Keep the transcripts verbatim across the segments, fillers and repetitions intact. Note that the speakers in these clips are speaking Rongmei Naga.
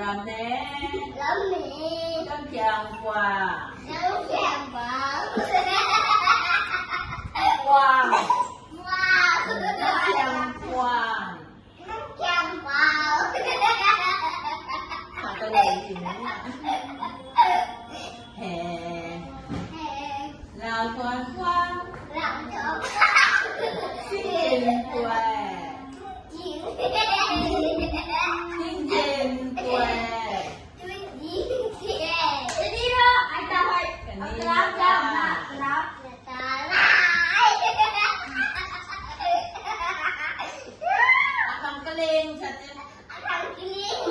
Lam ne. Lam ne. Gam thiang kuang. Gam thiang kuang. Kuang. Kuang. Gam thiang kuang. Gam thiang kuang. Khat ta lei ti na. He. He. Lau tuan kuang. Lau tuan kuang. Sing jen tuai. Sing jen tuai. Kani na. Akhang kaleng sa te. Akhang kaleng.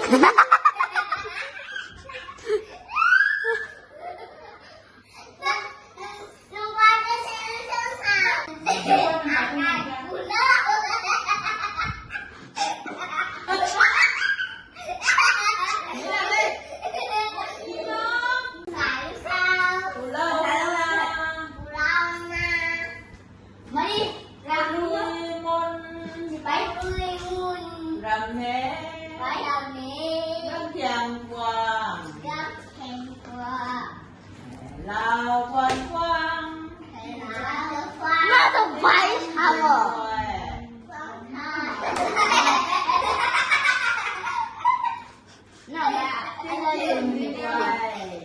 Mari, ram, Lemon. Sipai Lemon. Ram ne. Sipai ram ne. Gam thiang kuang. Gam thiang kuang. Lau tuan kuang. Lau tuan kuang. Na tu bai sa mo. Na, na, na, na, na.